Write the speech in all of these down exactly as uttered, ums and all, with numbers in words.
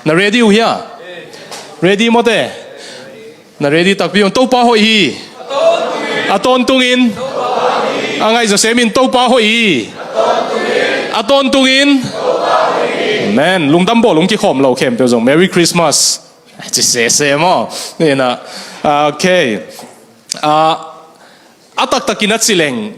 Na ready uh hia? Ready mawte? Na ready takpi un. Topa hoih hi. A tawntungin a ngaihzaw semin Topa hoih hi. A tawntungin. Amen. Lungdam bawl ung kikhawm lo khempeuh zong. Merry Christmas. Ci sese maw? Ina. Okay. Ah, a taktakin a ci leng,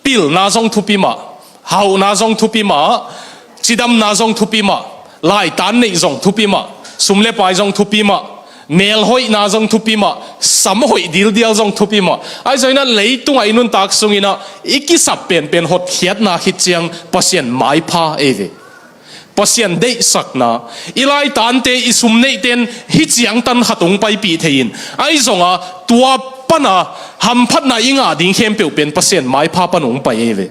pilna zong thupi mah, hauhna zong thupi mah, cidamna zong thupi mah, laitan neih zong thupi mah, sum le pai zong thupi mah, melhoihna zong thupi mah, sam hoih dildial zong thupi mah. Ahi zongin ah leitungah i nuntak sungin ah i kisap penpen hotkhiatna khit ciang Pasian maipha ei ve. Pasian deihsakna, i laitante, i sum neihte in hih ciang tan khat hong paipih thei in, ahi zongah tua pana hamphatna i ngah ding khempeuh pen Pasian maipha pan hong pai ei ve.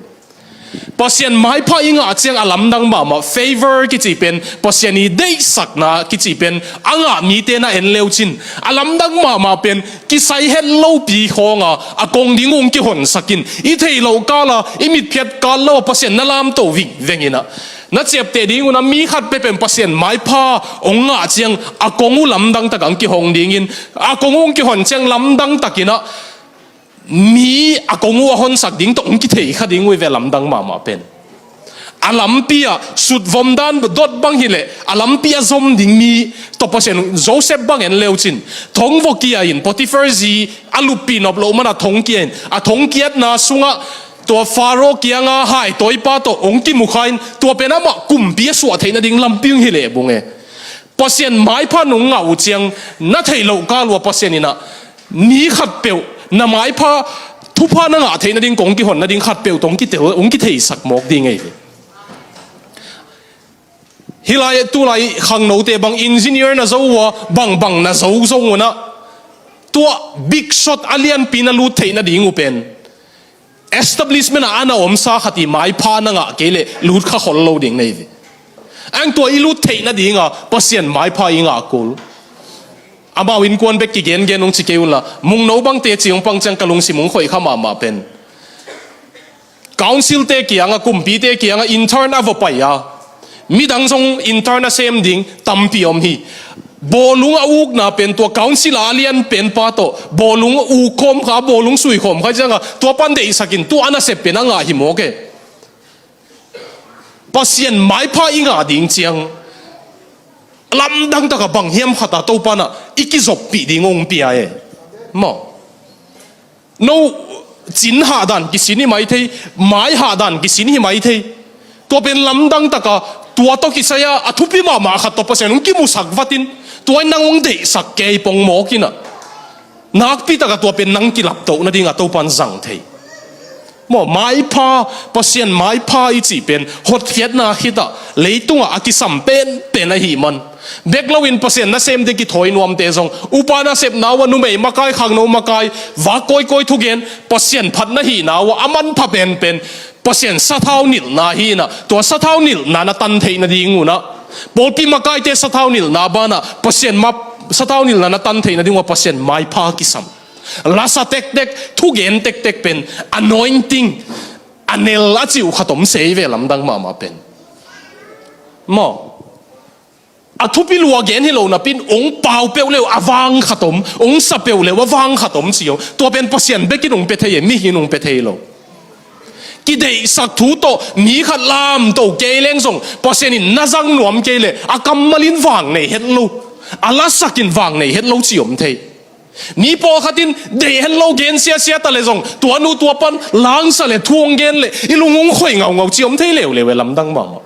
Pasian maipha i ngah ciang a lamdang mahmah, favor kici pen Pasian i deihsakna kici pen a ngah mite na en leucin, a lamdang mahmah pen kisai het lopi khawnga a kong ding hong kihonsak in, i theih loh kala i mitphiat kal lo a Pasian na lamto vingveng in ah, na ciapteh ding un a mi khat peuhpeuh in Pasian maipha hong ngah ciang a kong uh lamdang takah hong kihong dingin, a kong uh hong kihon ciang lamdang takin ah mi a kong uh a honsak ding tawh hong kithei kha ding uh hi ve, lamdang mahmah pen. A lampi ah sutvom dan dot bang hileh a lampi a zom ding mi tawh Pasian, Joseph bang en leucin, thong vua kia in, Potiphar zi a luppih nop loh mana thong kia in, a thong kiatna sungah tua Pharaoh kianga haitawipa tawh hong kimukha in, tua pen amah kumpi a suah theih nading lampi hong hi leh bung e. Pasian maipha nong ngah uh ciang na theih loh kal uh a Pasian in ah mi khatpeuh na maipha thupha na ngah theih nading kong kihon nading khatpeuh tawh hong kitheisak mawk ding ei ve. Hih lai, tu lai khangnote bang engineer na zo uh a, bangbang na zo zong un ah, tua big shot a lianpi na lut theih nading uh pen establishment ah a na omsa khat i maipha na ngah kei leh lut kha khol lo ding na hi ve. Ang tua i lut theih nadinga Pasian maipha i ngah kul. Amau innkuan bek kigengen hong ci kei unla, Mungno bangte ci hong pang ciang ka lungsim hong khoih kha mahmah pen. Council te kianga, kumpite kianga intern a va pai a, midang zong intern a sem ding tampi om hi. Bawlung a ukna pen tua council a lian pen pa tawh bawlung uk khawm kha, bawlung sui khawm kha cianga tua pan deihsakin tua a nasep pen a ngah hi mawk e. Pasian maipha i ngah ding ciang lamdang taka bang hiam khata Topa in ah i kizoppih ding hong pia e. Maw? No cin hahdan kisin hi mai thei, mai hahdan kisin hi mai thei. Tua pen lamdang taka tua tawh kisai-a a thupi mahmah khat tawh Pasian hong kimusak vatin, tua in nang hong deihsak kei pong mawk in ah, nakpi taka tua pen nang kilaptoh nadinga Topa in zang thei. Maw, maipha, Pasian maipha i cih pen hotkhiatna khitah leitungah a kisam penpen ahih man, bek loin Pasian nasem ding kithawi nuamte zong, upa nasepna uh a, numei makai, khangno makai, vak kawikawi thugen, Pasian phat na hihna uh a, a manpha penpen Pasian sathau nilhna hi in ah, tua sathau nilhna na tan theih nading un ah, pawlpi makaite sathau nilhna banah Pasian map, sathau nilhna na tan theih nading un ah Pasian maipha kisam. Lasa tektek, thugen tektek pen anointing, a nel a cih uh khat om se hi ve, lamdang mahmah pen. Maw? A thupi lua gen hi lo napi in, ong pau peuh leuh a vang khat om, ong sa peuh leuh a vang khat om ci-a, tua pen Pasian bek in ong pia thei e, mihing in ong pia thei lo. Kideihsak thu tawh mi khat lamto kei leng zong Pasian in na zang nuam kei leh a kammal in vang nei het lo, a lasak in vang nei het lo ci om thei. Mi pawlkhat in deih het lo gen siasia ta leh zong, tua nu tua pan langsa leh thu hong gen leh i lung hong khoi ngaungau ci om thei leuleu e, lamdang mahmah.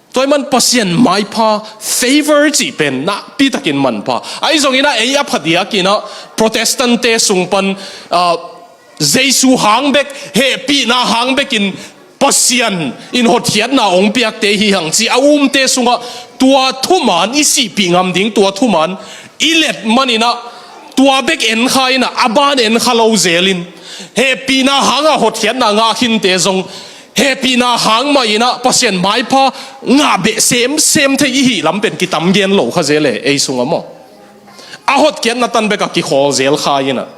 Tua ahih man Pasian maipha, favor cih pen nakpi takin manpha. Ahi zongin ah ei a phadiak in ah Protestant-te sung pan, ah, Jesu hang bek, hehpihna hang bekin Pasian in hotkhiatna hong piakte hi hang ci a umte sungah tua thuman i sihpih ngam ding, tua thuman i let manin ah tua bek en kha in ah a ban en kha lo zelin, hehpihna hanga hotkhiatna ngah khinte zong hehpihna hang mah in ah Pasian maipha ngah beh semsem thei i hih lam pen kitam gen lo kha zel e, ei sungah maw. A hotkhiatna tan bek a kikhawl zel kha in ah,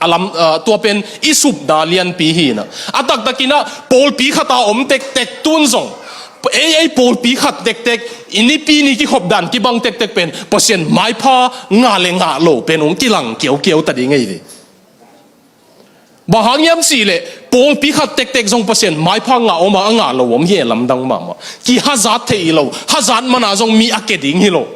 a lam, ah, tua pen i supna lianpi hi in ah, a taktakin ah pawlpi khata om tektek tun zong Ei, ei pawlpi khat tektek, i nipi ni kikhop dan kibang tektek pen Pasian maipha ngah le ngah lo pen hong kilang kiaukiau ta ding ei ve. Bang hang hiam cih leh pawlpi khat tektek zong Pasian maipha ngah om a, a ngah lo om hi e, lamdang mahmah. Kihazat thei hi lo, hazat man a zong mi a ke ding hi lo.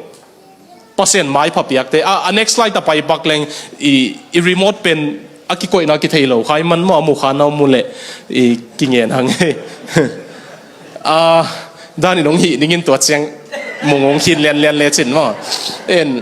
Pasian maipha piakte. A, a next slide a pai pak leng, i, i remote pen a kikoihna kithei lo kha i man maw, a mu kha na mu leh i kingen hang e. A, dan in hong hih dingin tua ciang mung hong khin lianlian lecin maw. En,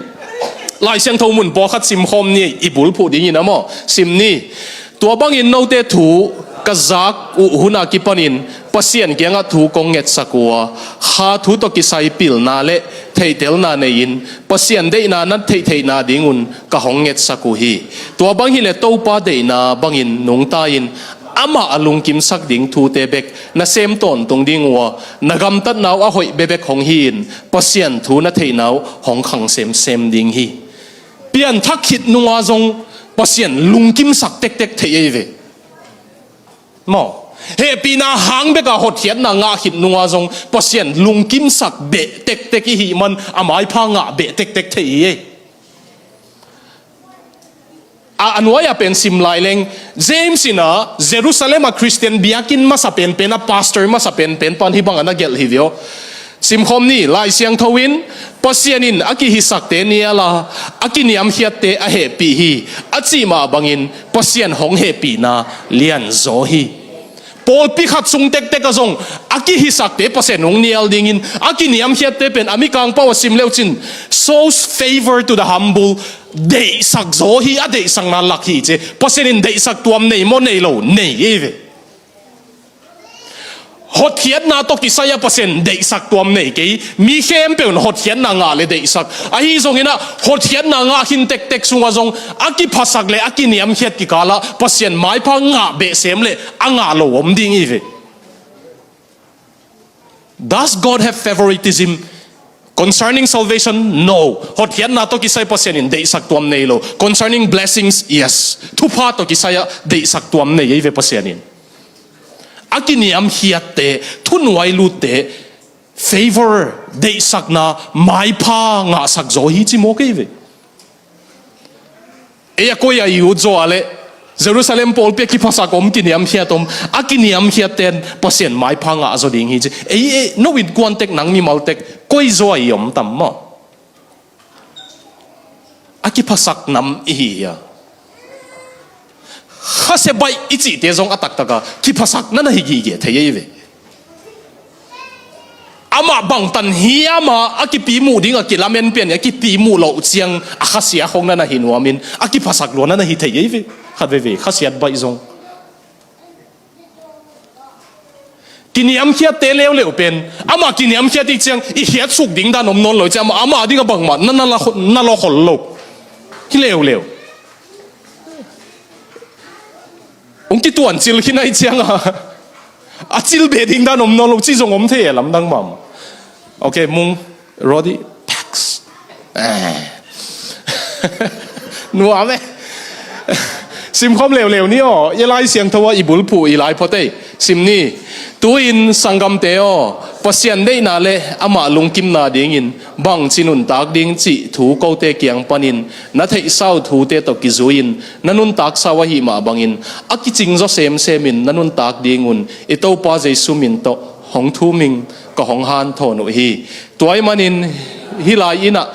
Lai Siangtho mun pawlkhat simkhawm ni, i bulphuh dingin a maw. Sim ni. Tua bangin note thu ka zak uh hun a kipanin Pasian kiangah thu kong ngetsak uh a, kha thu tawh kisai pilna le theihtelna nei-in Pasian deihna na theihtheihna dingun ka hong ngetsak uh hi. Tua bang hileh Topa deihna bangin nungta-in amah a lungkimsak ding thute bek na sem tawntung ding uh a, na gamtatna uh a hoih bekbek hong hi-in Pasian thu na theihna uh hong khang semsem ding hi. Pianthak khit nunga zong Pasian lungkimsak tektek thei ei ve. Maw? Hehpihna hang beka hotkhiatna ngah khit nunga zong Pasian lungkimsak beh tektek i hih man a maipha ngah beh tektek thei hi ei. A, a nuai-a pen sim lai leng, James in a Jerusalem a Khristian biakinn masa penpen a, pastor masa penpen pan hih bangah na gelh hi ve aw. Simkhawm ni. Lai Siangtho in, Pasian in a kihisakte nial a, a kiniamkhiatte a hehpih hi, a cih mah bangin Pasian hong hehpihna lianzaw hi. Pawlpi khat sung tektek ah zong a kihisakte Pasian hong nial dingin, a kiniamkhiatte pen a Mikang pau a sim leucin, shows favor to the humble, deihsak zaw hi, a deihsakna lak hi ci. Pasian in deihsak tuam nei maw, nei lo? Nei ei ve. Hotkhiatna tawh kisai-a Pasian deihsak tuam nei kei. Mi khempeuh in hotkhiatna ngah le deihsak. Ahi zongin ah hotkhiatna ngah khin tektek sungah zong a kiphasak le a kiniamkhiat kikalah Pasian maipha ngah behsem le a ngah lo om ding hi ve. Does God have favoritism concerning salvation? No. Hotkhiatna tawh kisai Pasian in deihsak tuam nei lo. Concerning blessings, yes. Thupha tawh kisai-ah deihsak tuam nei ei ve Pasian in. A kiniamkhiatte, thunuailutte, favor, deihsakna, maipha ngahsak zaw hi ci maw kei ve. Ei a koi a i ut zaw a leh Jerusalem pawlpi a kiphasak om, kiniamkhiat om, a kiniamkhiatte in Pasian maipha ngah zaw ding hi ci. Ei, ei, no innkuan tek, nang mimal tek koi zaw a i om tam maw? A kiphasak nam i hi hia? Khasia baih i cihte zong a taktak a kiphasak na na hi gige thei ei ve. Amah bangtan hiam a, a kipimuh ding a kilamen pian, a kipimuh loh ciang a khasia khong na na hi nuamin a kiphasak lua na na hi thei ei ve. Khat veivei khasiat baih zong. Kiniamkhiatte leuleu pen, amah kiniamkhiat i ciang i khiatsuk ding dan om nawn lo i ciang, amah, amah ding a bangmah na, na la, na lawkhol lo. Hi leuleu. Hong kituan cil khin a i ciang a, a cil beh ding dan om nawn lo ci zong om thei e, lamdang mahmah. Ok, Mung, Rodi, tax. Eh. Nuam e. Simkhawm leuleu ni aw, i Lai Siangtho ah i bulphuh i lai phot ei. Sim ni. Tu-in sanggamte aw, Pasian deihna le amah lungkimna dingin bangci nuntak ding cih thu kote kiang panin na theihsa uh thute tawh kizui-in na nuntaksa uh ahih mah bangin a kicing zaw semsemin na nuntak dingun i Topa Jesu min tawh hong thum ing, ka hong hanthawn uh hi. Tua ahih manin hih lai inn ah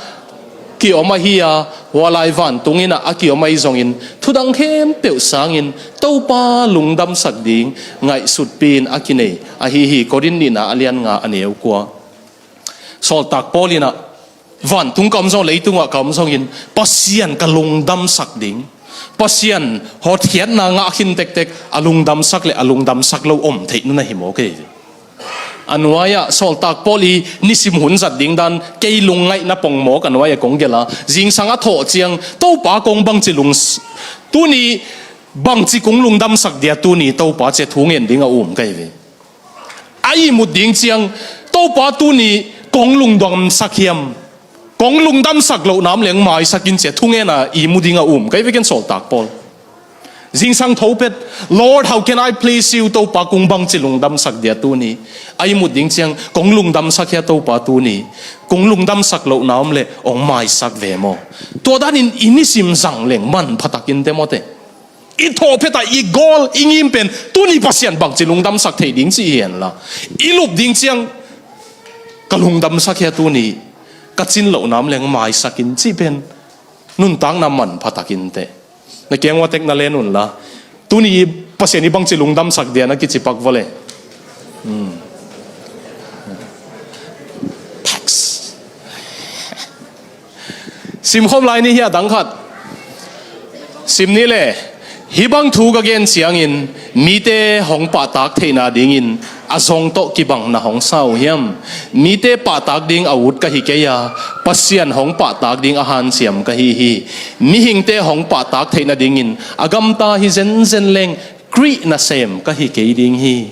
kiom ahi a, hua lai vantung inn ah a kiom ahi zongin thudang khempeuh sangin Topa lungdamsak ding ngaihsutpi-in a kinei ahi hi. Korin nihna a lian nga a neu kua. Sawltak Paul in ah vantung ka om zong, leitungah ka om zongin Pasian ka lungdamsak ding. Pasian hotkhiatna ngah khin tektek a lungdamsak le a lungdamsak lo om theih na na hi maw kei. A nuai-ah Sawltak Paul i nisim hun zat ding dan kei lungngaihna pongmawk a nuai-ah kong gelh a, zingsang a thawh ciang Topa kong bangci lung, tuni bangci kong lungdamsak dia tuni Topa ci-a thu ngen ding a um kei ve. A ihmut ding ciang Topa tuni kong lungdamsak hiam, kong lungdamsak loh nam leng maisak in ci-a thu ngen a ihmu ding a um kei ve ken Sawltak Paul. Zingsang tho pet, "Lord, how can I please you?" Topa, kong bangci lungdamsak dia tuni? A ihmut ding ciang, "Kong lungdamsak hia Topa tuni?" Kong lungdamsak lohna om leh hong maisak ve maw? Tua danin i nisim zang leng manpha takin te mawte. I thawh phet a i gawl, i ngim pen, "Tuni Pasian bangci lungdamsak thei ding?" ci hi henla, i lup ding ciang, "Ka lungdamsak hia tuni? Ka cin lohna om leng maisak in," cih pen nuntakna manpha takin te. Na kiang ua tek na len unla, "Tuni Pasian i bangci lungdamsak dia?" na kici pak vua le. Hmm. Thanks. Simkhawm lai ni hi a dang khat. Sim ni le, "Hih bang thu ka gen ciangin mite hong pahtak theihna dingin a zong tawh kibang na hong sa uh hiam? Mite pahtak ding a ut ka hi kei a, Pasian hong pahtak ding a hanciam ka hi hi. Mihingte hong pahtak theih nadingin a gamta hi zenzen leng Khrih nasem ka hi kei ding hi."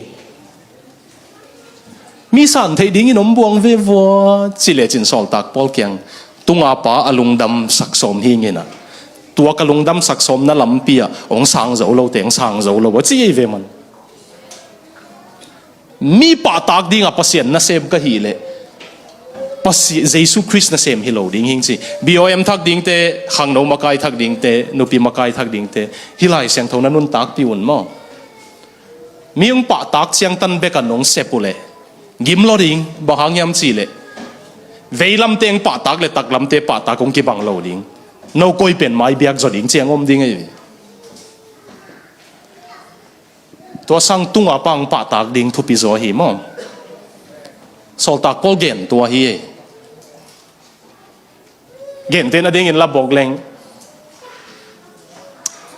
Mi san theih dingin om buang ve vua, ci lecin sawltak Paul kiang, "Tunga pa a lungdamsak sawm hi nginah, tua ka lungdamsak sawmna lampi ah hong sang zo lote hong sang zo lo a," ci ei ve man. Mi pahtak dingah Pasian nasem ka hih leh, Pasi-, Jesu Khrist nasem hi lo ding hing ci. B O M thak dingte, khangno makai thak dingte, nupi makai thak dingte, hih Lai Siangtho na nuntakpih un maw? Mi hong pahtak ciangtan bek a nong sep uh leh gim lo ding, bang hang hiam cih leh veilamte hong pahtak le taklamte pahtak hong kibang lo ding. No koi pen mai biak zaw ding ciang om ding ahi. Tua sang tunga pa hong pahtak ding thupi zaw ahi maw? Sawltak Paul gen tua hi. Gente nadingin la bawk leng,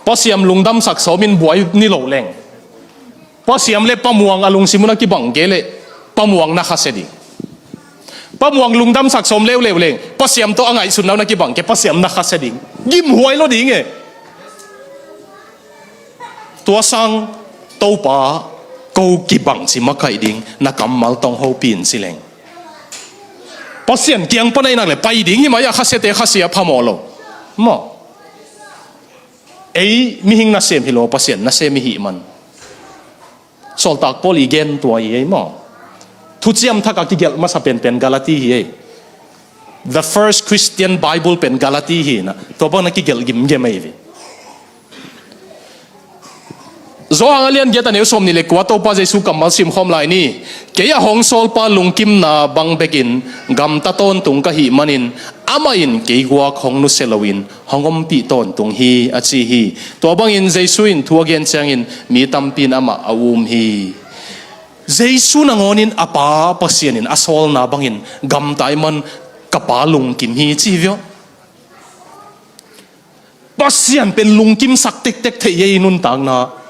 Pasiam lungdamsak sawmin buai ni lo leng, Pasiam le pamuang a lungsim un a kibang kei leh pamuang na khasia ding. Pamuang lungdamsak sawm leuleu leng, Pasiam tawh a ngaihsutna un a kibang kei, Pasiam na khasia ding. Gimhuai lo ding e. Tua sang, Topa, ko kibangci makaih ding, na kammal tawh hong hopih in ci leng, Pasian kiang pan a i nak leh pai ding hi mai a, khasiate khasia phamawh lo. Maw? Ei mihing nasem hi lo, Pasian nasem i hih man. Sawltak Paul i gen tua hi ei maw? Thuciam Thak a kigelh masa penpen Galati hi ei. The first Christian Bible pen Galati hi na. Tua bang na kigelh gimgem ei ve. Johan a lian giat a neu sawm nih le kua, Topa Jesu kammal simkhawm lai ni. "Kei a hong sawlpa lungkimna bang bekin gamta tawntung ka hih manin, amah in kei guak hong nusia loin hong ompih tawntung hi," a ci hi. Tua bangin Jesu in thu a gen ciangin mi tampi in amah a um hi. Jesu nangawnin a Pa Pasian in a sawlna bangin gamta ahih man ka Pa lungkim hi ci hi viau. Pasian pen lungkimsak tektek thei ei i nuntakna.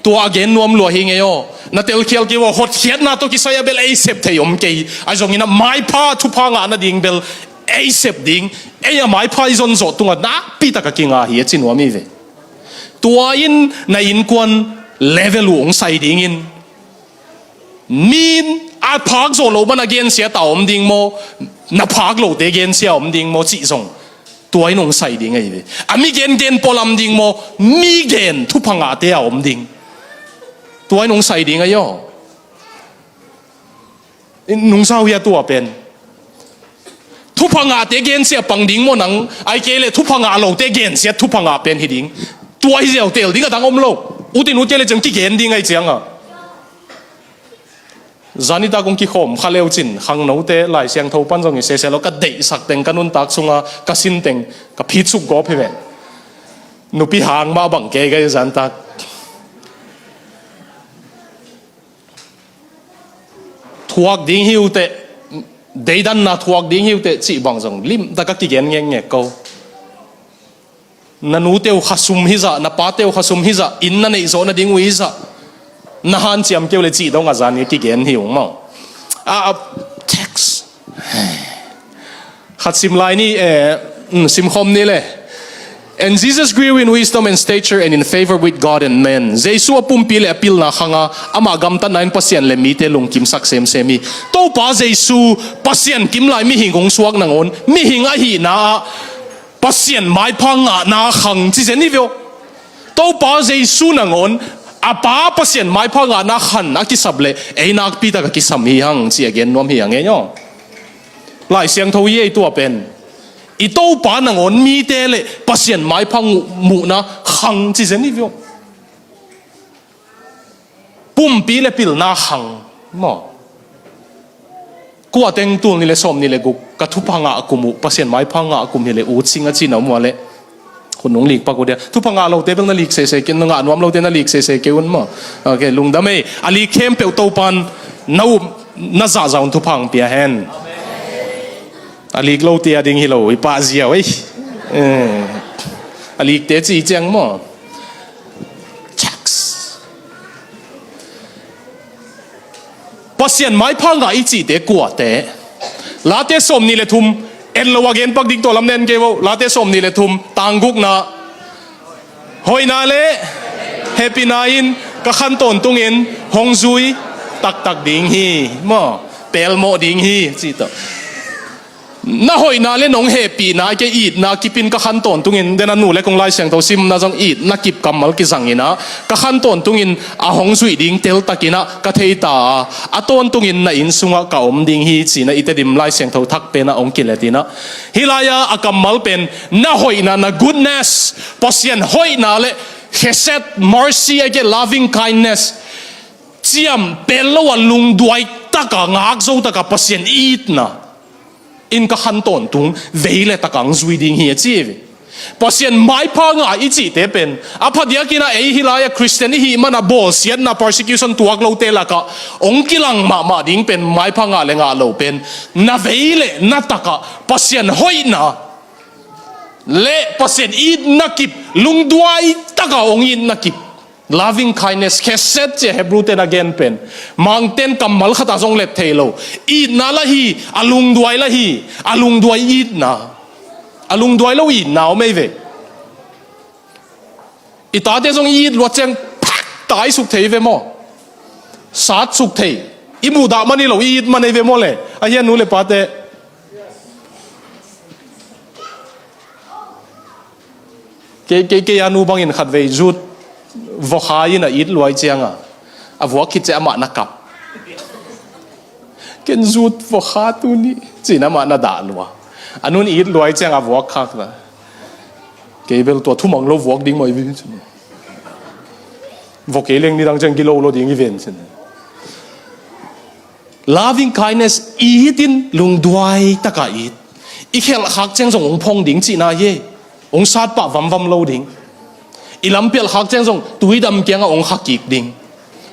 Tua a gen nuam lua hi ngei aw. Na telkhial kei uh aw, hotkhiatna tawh kisai a bel ei sep thei om kei. A zongin a maipha thupha ngah nading bel ei sep ding, ei a maipha i zonzawh tungah nakpi taka kinga hi a ci nuam hi ve. Tua in na innkuan level uh hong sai dingin, mi in a phak zawh loh man a gensiat a om ding maw, na phak lote gensia a om ding maw cih zong tua in hong sai ding ahi ve. A mi gengen pawlam ding maw, mi gen thupha ngahte a om ding, tua in hong sai ding ahi aw. Nungsa uh hi a tua pen. Thupha ngahte gensia pang ding maw nang, ahih kei leh thupha ngah lote gensia thupha ngah pen hi ding. Tua hi ziau tel ding a dang om lo. Utin ut kei leh ciang kigen ding ahi cianga. Zanitak kong kikhawm kha leu cin, khangnote Lai Siangtho pan zong i sese lo, ka deihsak teng ka nuntak sunga ka sin teng ka phitsuk gawp hi ve. Nupi hang mah bang kei ka hi zanitak. Thuak ding hi uh teh, deidanna thuak ding hi uh teh cih bang zong limtak a kigen ngekngek ko. Na nute uh khasum hi zah, na pate uh khasum hi zah, inn na neih zawh nading uh hi zah, na hanciam kei uh leh cih dong a zan nge kigen hi ung maw. A, a, text. Khat sim lai ni, eh, mm, simkhawm ni le. "And Jesus grew in wisdom and stature and in favor with God and men." Jesu a pumpi le a pilna khanga, amah gamtatna in Pasian le mite lungkimsak semsem hi. Topa Jesu Pasian kim lai mihing hong suak nangawn, mihing ahihna ah Pasian maipha ngahna khang ci zen hi viau. Topa Jesu nangawn a Pa Pasian maipha ngahna khan a kisap leh ei nakpi tak a kisam hi hang ci a gen nuam hi a ngei aw. Lai Siangtho hi ei tua pen. I Topa nangawn mite le Pasian maipha muhna khang ci zen hi viau. Pumpi le pilna khang maw? Kua teng tul ni le sawm ni le guk ka thupha ngah kum uh, Pasian maipha ngah kum hi le ut sing a cina um ua le. Hun nung lik pak uh dia. Thupha ngah lote bel na lik sese kei un, na ngah nuam lote na lik sese kei un maw? Ok, lungdam ei. A lik khempeuh Topan na up na zahzah un thupha ang pia hen. A lik lote a ding hi lo, i pah ziau ei. Eh. A likte ci ciang maw? Chaks. Pasian maipha ngah i cihte kuate? Late sawm ni le thum, en lo a gen pak ding tua lam nen kei vo. Late sawm ni le thum, tang gukna. Hoihna le hehpihna in ka khan tawntungin hong zui taktak ding hi. Maw, pelmawh ding hi, ci tawh. Na hoihna le nong hehpihna, kei itna kipin ka khan tawntungin, den a nu le kong Lai Siangtho simna zong itna kip kammal kizangin ah, ka khan tawntungin a hong zuih ding teltakin ah ka thei ta a, a tawntungin na inn sungah ka om ding hi, ci-in ah i Tedim Lai Siangtho thak pen ah hong kiletin ah. Hih lai-ah a kammal pen na hoihna, na goodness, Pasian hoihna le chesed, mercy, a ke loving kindness, ciam pel lo a lungduai taka ngak zo taka Pasian itna in ka khan tawntung vei le taka hong zui ding hi a ci hi ve. Pasian maipha ngah i cihte pen a phadiakin ah ei hih lai-ah Khristian i hih mana bawlsiatna, persecution tuak lote lakah hong kilang mahmah ding pen maipha ngah le ngah lo pen na vei le na takah Pasian hoihna le Pasian itna kip, lungduai taka hong itna kip. Loving kindness, chesed ci a Hebrew ten a gen pen. Mangten kammal khat a zong let thei lo. Itna la hi, a lungduai la hi, a lungduai itna. A lungduai lo itna om ei ve. I tate zong i it luat ciang phak tai suk thei ve maw? Sat suk thei. I muhdah man hi lo, i it man ei ve maw le? A hian nu le pate. Kei, kei, kei a nu bangin khatvei zut vokha in a it luai cianga a vuak khit ciah amah na kap. Ken zut vokha tuni ci-in amah na dah lua. A nun it luai cianga a vuak khak na. Kei bel tua thumang lo vuak ding mah i ve. Vok kei leng nidang ciang gilo lo ding i ven cin. Loving kindness, it in lungduai taka it. I khelh khak ciang zong hong phong ding cihna hi. Hong satpah vamvam lo ding. I lampialh khak ciang zong tuidam kiangah hong khakik ding.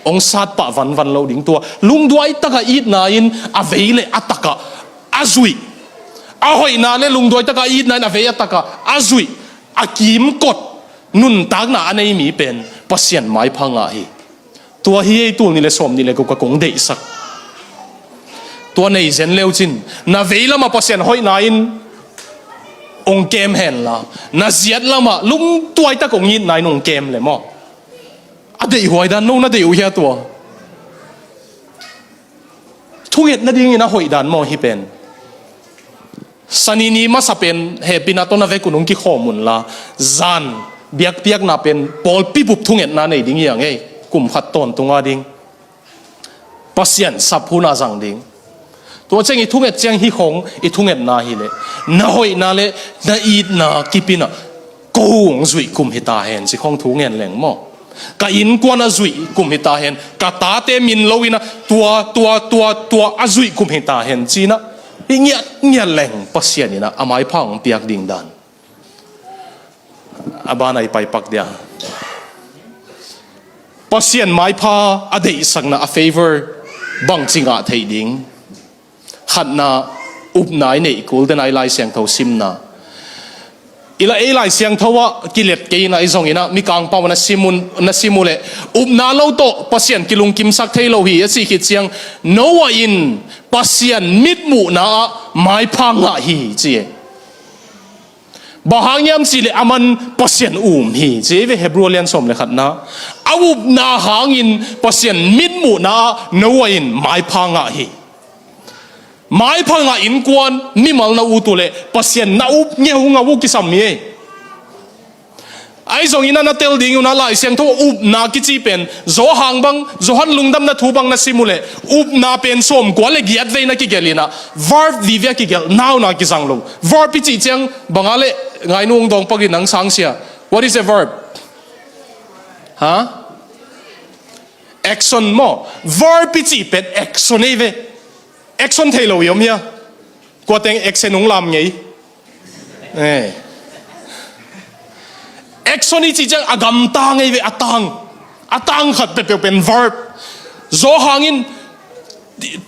Hong satpah vanvan lo ding tua. Lungduai taka itna in a vei le a takah a zuih. A hoihna le lungduai taka itna in a vei a takah a zuih. A kimkot nuntakna a nei mi pen Pasian maipha ngah hi. Tua hi ei tul ni le sawm ni le guk a kong deihsak. Tua nei zen leu cin na vei lamah Pasian hoihna in hong kem henla, na ziat lamah lungduai tak hong itna in hong kem le maw? A deihhuai dan no na deih uh hia tua? Thunget nadingin a hoih dan maw hi pen? Sani ni masa pen hehpihna tawh na vekun hong kikhawm unla, zan biakpiakna pen pawlpi bup thungetna nei ding hi a ngei, kum khat tawntunga ding. Pasian sap huna zang ding. Tua ciang i thunget ciang hi khong i thungetna hi leh na hoihna le na itna kipinah ko hong zuih kum hi ta hen ci khong thu ngen leng maw? Ka innkuan a zuih kum hi ta hen, ka tate min lo inah tua, tua, tua, tua a zuih kum hi ta hen cinah i ngiat ngiat leng Pasian inah a maipha hong piak ding dan. A bana i paipak dia Pasian maipha a deihsakna a favor bangci ngah theih ding. Khatna, upna i neih kul dena i Lai Siangtho simna. I la ei Lai Siangtho ah kilet kei ina i zong ina Mikang pau na sim un, na sim uh leh upna lo tawh Pasian kilungkimsak thei lo hi a cih khit ciang Noah in Pasian mitmuhna ah maipha ngah hi ci e. Bang hang hiam cih leh aman Pasian um hi ci e ve Hebrew lian sawm le khatna. A upna hangin Pasian mitmuhna ah Noah in maipha ngah hi. Maipha ngah innkuan mimal na ut uh leh Pasian na up ngeungau uh kisam hi ei. Ahi zongin a na tel ding un ah, Lai Siangtho upna kici pen Johan bang, Johan lungdamna thu bang na sim uh leh, upna pen sawmkua le giat vei na kigelh in ah, verb vive a kigelh, noun a kizang lo. Verb i cih ciang bang a leh, ngai nung dawng pak in nang sangsia. What is a verb? Ha? Action maw. Verb i cih pen action ei ve. Action thei lo i om hia? Kua teng action hong lam ngei? Eh. Action i cih ciang a gamtang ei ve, a tang. A tang khat peuhpeuh pen verb. Johan in,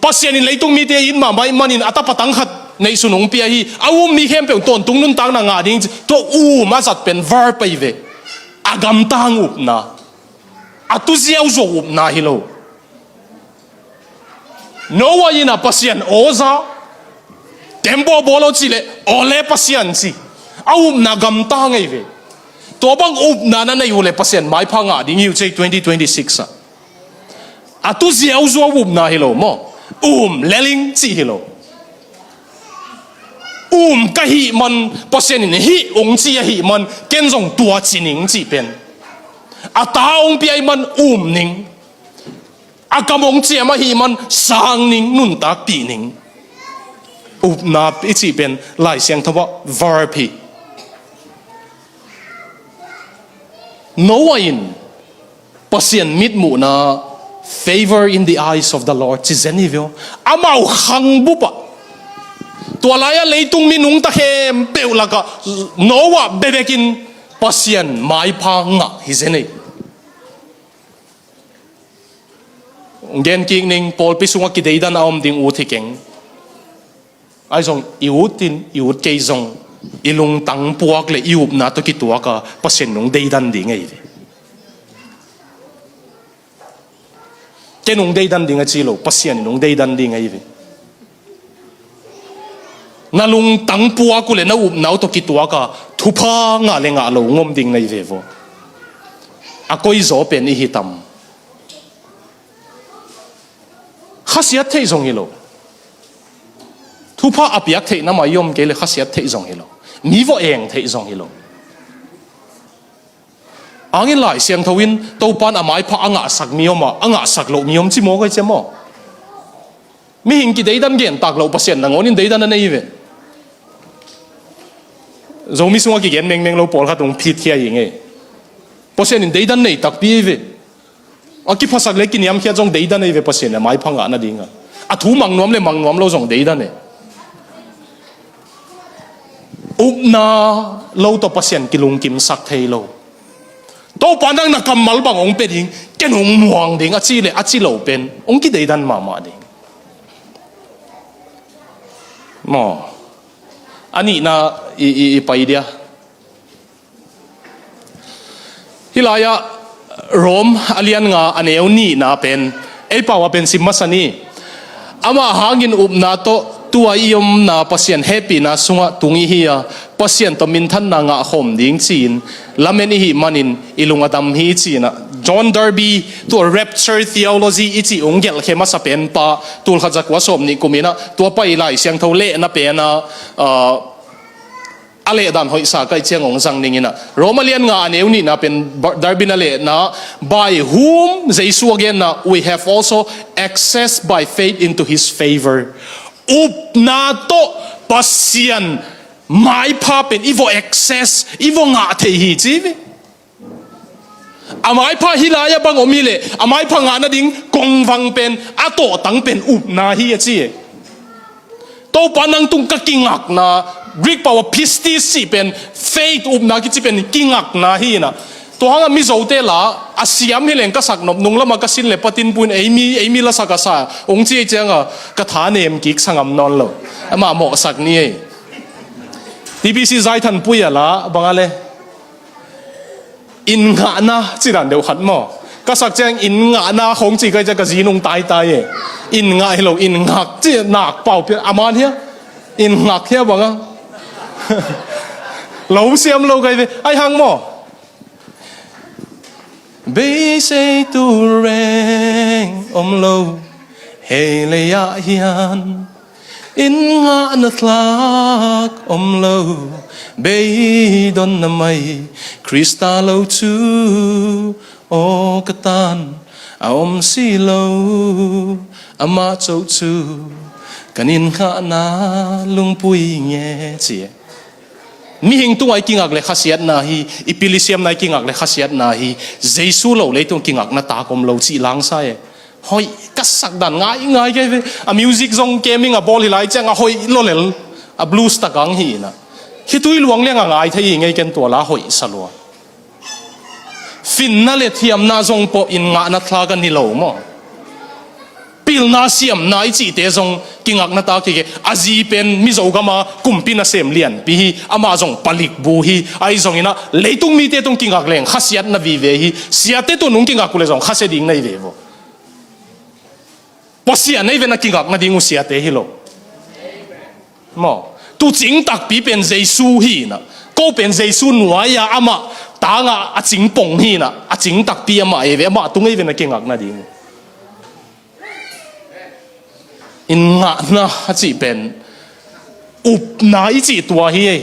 Pasian in leitung mite it mahmah ahih manin a tapa tang khat neihsun hong pia hi. A um mi khempeuh tawntung nuntakna ngah ding ci. Tua um a zat pen verb ei ve. A gamtang upna. A tu ziauziau upna hi lo. Noah in a Pasian aw za, tembaw bawl aw cih leh, aw le Pasian ci. A upna gamtang ei ve. Tua bang upna na nei uh leh Pasian maipha ngah ding hi uh cei twenty twenty-six ah. A tu ziauziau upna hi lo maw. Um, leling cih hi lo. Um ka hih man, Pasian in hih hong ci ahih man, ken zong tua ci ning cih pen. A ta hong pia ahih man um ning. A kam hong ciam ahih man sang ning, nuntakpih ning. Upna i cih pen Lai Siangtho ah verb hi. Noah in Pasian mitmuhna, favor in the eyes of the Lord, ci zen hi ve aw. Amau khang bup ah. Tua lai-ah leitung minung ta khempeuh lakah Noah bebekin Pasian maipha ngah hi zen ei. Gen kik ning, pawlpi sungah kideidan a om ding ut hi keng. Ahi zong i ut in, i ut kei zong, i lungtang puak le i upna tawh kituak a Pasian in hong deidan ding ahi ve. Ken hong deidan ding a ci lo, Pasian in hong deidan ding ahi ve. Na lungtang puak uh le na upna uh tawh kituak a thupha ngah le ngah lo hong om ding na hi ve vaw. A koizaw pen i hi tam? Khasiat theih zong hi lo. Thupha a piak theihna mah i om kei le khasiat theih zong hi lo. Mi vawh eng theih zong hi lo. Angin Lai Siangtho in Topan a maipha a ngahsak mi om a, a ngahsak loh mi om ci maw, kai cia maw? Mihing kideidan gen tak loh Pasian nangawn in deidan a nei ve. Zomi sungah kigen mengmeng lo pawlkhat hong phitkhia hi ngei. Pasian in deidan nei takpi hi ve. A kiphasak le kiniamkhiat zong deidan ei ve Pasian le maipha ngah nadingah. A thu mang nuam le mang nuam lo zong deidan ei. Upna lo tawh Pasian kilungkimsak thei lo. Topa nang na kammal bang hong pia ding, ken hong muang ding a ci le a ci lo pen hong kideidan mahmah ding. Maw. A nihna i, i, i pai dia. Hih lai-ah Rom a lian nga a neu nihna pen ei pau a pen sim masa ni. Amah hangin upna tawh tua i omna Pasian hehpihna sungah tung i hi a, Pasian tawh minthanna ngah khawm ding ci-in lamen i hih manin i lung a dam hi ci-in ah, John Darby tua rapture theology i cih hong gelhkhe masa pen pa, tulkhat zakua sawm nih kum in ah tua pai Lai Siangtho lehna pen ah, ah, a lehdan hoihsa kai ciang hong zang ning in ah, Rom a lian nga a neu nihna pen Darby in a lehna, by whom, Jesu a genna, we have also access by faith into his favor. Upna tawh Pasian maipha pen i vawh access, i vawh ngah thei hi ci ve. A maipha hih lai-ah bang om hi leh a maipha ngah nading kongvang pen a tawhtang pen upna hi a ci. Topa nang tung ka kingakna, Greek pau a pistis cih pen faith, upna kici pen kingakna hi in ah. Tua hangah Mizote la a siam hi leng ka sak nop, nung lamah ka sin le patin puin ei mi, ei mi lasak a sa hong ci ei ciangah ka tha nem kik sa ngam nawn lo. Amah mawhsak ni ei. TBC zaithan pui a la bang a le inn ngahna ci dan deuh khat maw? Ka sak ciang inn ngahna khong ci kai ciang ka zi nung taitai e. Inn ngah hi lo, inn ngak ci nak pau pia a man hia? Inn ngak hia bang a? Lo siam lo kai ve. Ai hang maw? Beisei tu reng om lo. Hei lei ah hian In ngahna thlak om lo, beidonna mai Krista lo cu, aw ka tan a om si lo, amah coh cu kan in ngahna lungpui nge ci. Mihing tungah i kingak le khasiatna hi, i pil i siamna i kingak le khasiatna hi, Jesu lo leitung kingakna tak om lo cih langsa e. Hoih ka sak dan ngai ngai kei ve. A music zong keming a bawl hi lai ciang a hoih lolel. A blues tak ang hi ina. Hi tui luang liang a ngai thei hi ngei ken tua la hoih sa lua. Finna le thiamna zong pawh in ngahna thlak a ni lo maw? Pilna siamna i cihte zong kingakna tak hi ke. A zi pen Mizo gama kumpi nasem lianpi hi. Amah zong palik bu hi. Ahi zongin ah leitung mite tung kingak leng khasiatna vive hi. Siate tu nung kingak uh le zong khasia ding na hi ve vo. Pasian nei ve na kingak nading uh siate hi lo. Maw, tu cing takpi pen Jesu hi na. Ko pen Jesu nuai-a amah tangah a cing pong hi na. A cing takpi amah ei ve, amah tung ei ve na kingak nading uh. In ngahna a cih pen upna i cih tua hi ei.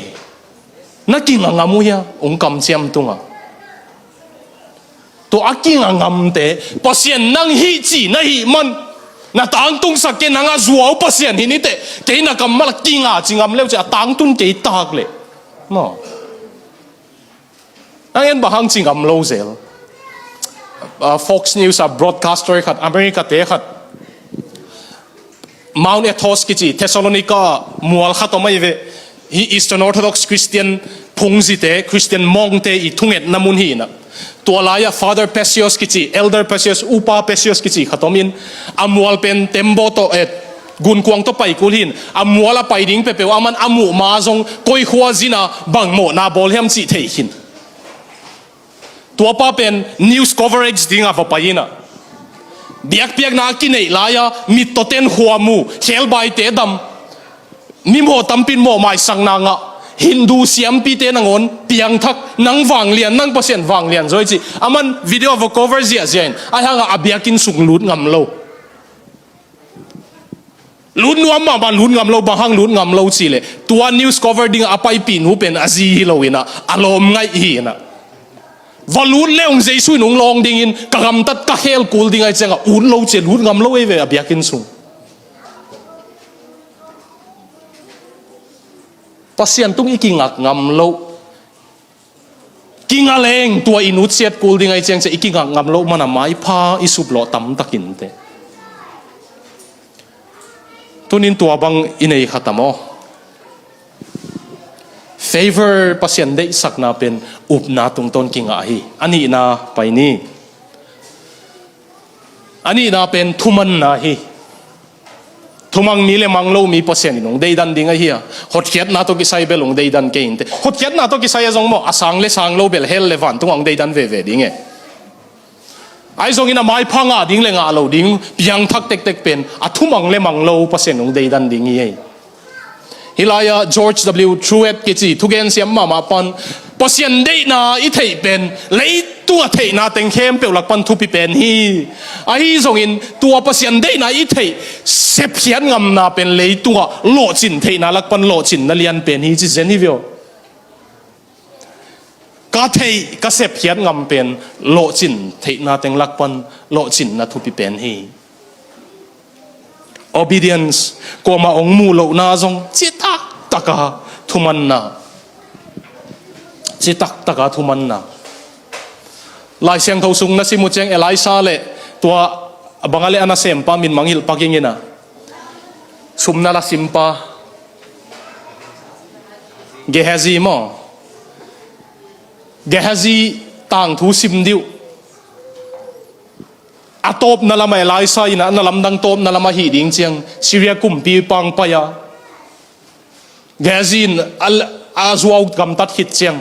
Na kinga ngam uh hia, ung kamciam tungah. Tua a kinga ngamte, Pasian nang hih ci na hih man. Na tangtungsak ke nang a zuau Pasian hi nite. Kei na kammal a kinga ci ngam leu ci a tangtun kei tak leh. Maw. Nang en bang hang ci ngam lo zel. Ah, Fox News a broadcaster khat, America te khat. Mount Athos kici, Thessalonica mual khat om ahi ve. Hi Eastern Orthodox Christian phungzite, Christian mongte i thungetna mun hi na. Tua lai-ah Father Pacios kici, Elder Pacios, Upa Pacios kici khat om in. A mual pen tembaw tawh, eh, gunkuang tawh pai kul hin. A mual a pai ding peuhpeuh aman a muh ma zong koi khua zina bang mawhna bawl hiam cih thei khin. Tuapa pen news coverage dingah va pai inah. Biakpiakna a kineih lai-a mittawten khua mu, khelbaite dam, mimawh tampin mawh maisakna ngah, Hindu siampite nangawn piangthak, nang vanglian, nang Pasian vanglian zaw hi ci. Aman video va cover ziahziah in, ahi hangah a biakinn sung lut ngam lo. Lut nuam mahmah, lut ngam lo, bang hang lut ngam lo cih leh tua news cover dingah a paipih nu pen a zi hi lo inah, a lawm ngaih hi inah. Va lut le ung Jesu in ung lawng dingin ka gamtat ka khel kul ding ahi ciangah ut lo cia lut ngam lo ei ve a biakinn sung. Pasian tung i kingak ngam lo. Kinga leng tua i nutsiat kul ding ahi ciang cia i kingak ngam lo mana maipha i suplawh tamtakin te. Tunin tua bang i nei kha tam aw. Favor, Pasian deihsakna pen upna tungtawn kingah hi. A nihna pai ni. A nihna pen thumanna hi. Thumang mi le mang lo mi Pasian in hong deidan ding ahi a. Hotkhiatna tawh kisai bel hong deidan kei inte. Hotkhiatna tawh kisai a zong maw, a sang le sang lo bel hell le vantung hong deidan veve ding e. Ahi zongin a maipha ngah ding le ngah lo ding piangthak tektek pen a thumang le mang lo Pasian hong deidan ding hi ei. Hih lai-ah George W Truett kici thugen siam mahmah pan Pasian deihna i theih pen leitung a theihna teng khempeuh lak pan thupi pen hi. Ahi zongin tua Pasian deihna i theih sepkhiat ngamna pen leitungah lawhcin theihna lak pan lawhcinna lian pen hi ci zen hi vio. Ka theih, ka sepkhiat ngam pen lawhcin theihna teng lak pan lawhcinna thupi pen hi. Obedience, kuamah hong muh lohna zong citak taka thumanna. Citak taka thumanna. Lai Siangtho sung na sim uh ciang Elisha le tua banga le a nasempa min mangngilh pak ing ina. Sumna la simpa Gehazi maw? Gehazi tangthu sim dih uh. A tawpna lamah Elisha in a na lamdang tawpna lamah hih ding ciang Syria kumpi pang pai a. Gehazi in a, a zuau gamtat khit ciang